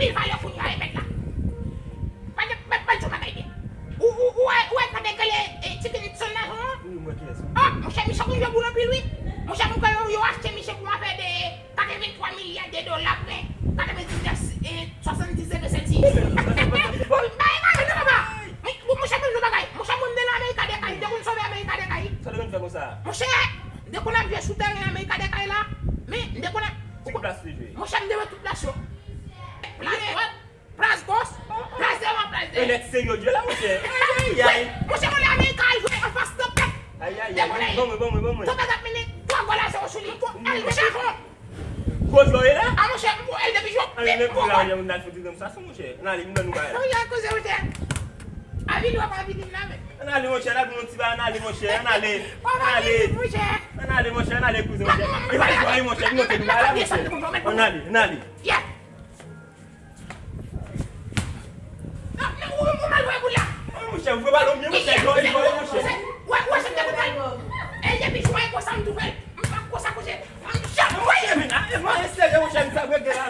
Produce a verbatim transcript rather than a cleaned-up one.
Pil valè kounye a, e mèt la. Mèt, mèt, mèt, mèt, bagay byen. Ou, ou, ou wè, ou wè, kande kele, e, ti pitit sòl la, non? Wi, mwen kiyès, wi. Ah, monchè, misye konn jwe boul anpil, wi. Monchè, mwen kwè yo, yo achte misye pou afè de katrevenntwa milya de dola, prè katrevendiznèf, e, swasanndiz senti. Bay, bay, non, papa. Wi, bon, monchè, mwen di nou bagay. Monchè, mwen m te nan Amerika de Kay, m te konn sove Amerika de Kay. Sa te konn fè konsa? Monchè, m te konn ap jwe sou teren Amerika de Kay la, men m te konn ap Ti ki plas li jwe? Monchè, m te wè tout plas yo. Plas dwat, plas gòch, plas devan, plas dèyè. E nèg serye w jwe la, monchè. Ayayay. Monchè, mwen lè Amerika al jwe anfas Tanpèt. Ayayay. Ban mwen, ban mwen, ban mwen. Tanpèt ap mennen twa gòl a zewo sou li. Èl depi jwon. Gwo jwè w ye la? A, monchè, m pran èl depi jwon. Ann, men pou la, yon moun al fè ti granm sa, monchè. Ann ale, m ban nou bagay la. Monchè, koze, monchè. Avili w ap avili m la, men. Ann ale, monchè, n al pran yon ti bagay, ann ale, monchè, ann ale. Ann ale. Ann ale, monchè, ann ale, kouzen, monchè. E pa jwè, monchè, m montre nou bagay la, monchè. Ann ale, ann ale. Yeah. Non, non, ou, ou mal jwe boul la. Monchè, ou jwe balon byen, monchè, jwe, jwe, monchè. Wè, wè, se te konsa. E depi jwe konsa, m tou fè l. M pa konsa, monchè. M janm wè. Monchè, men, a, e, mwen, e serye, monchè, m sa regle la.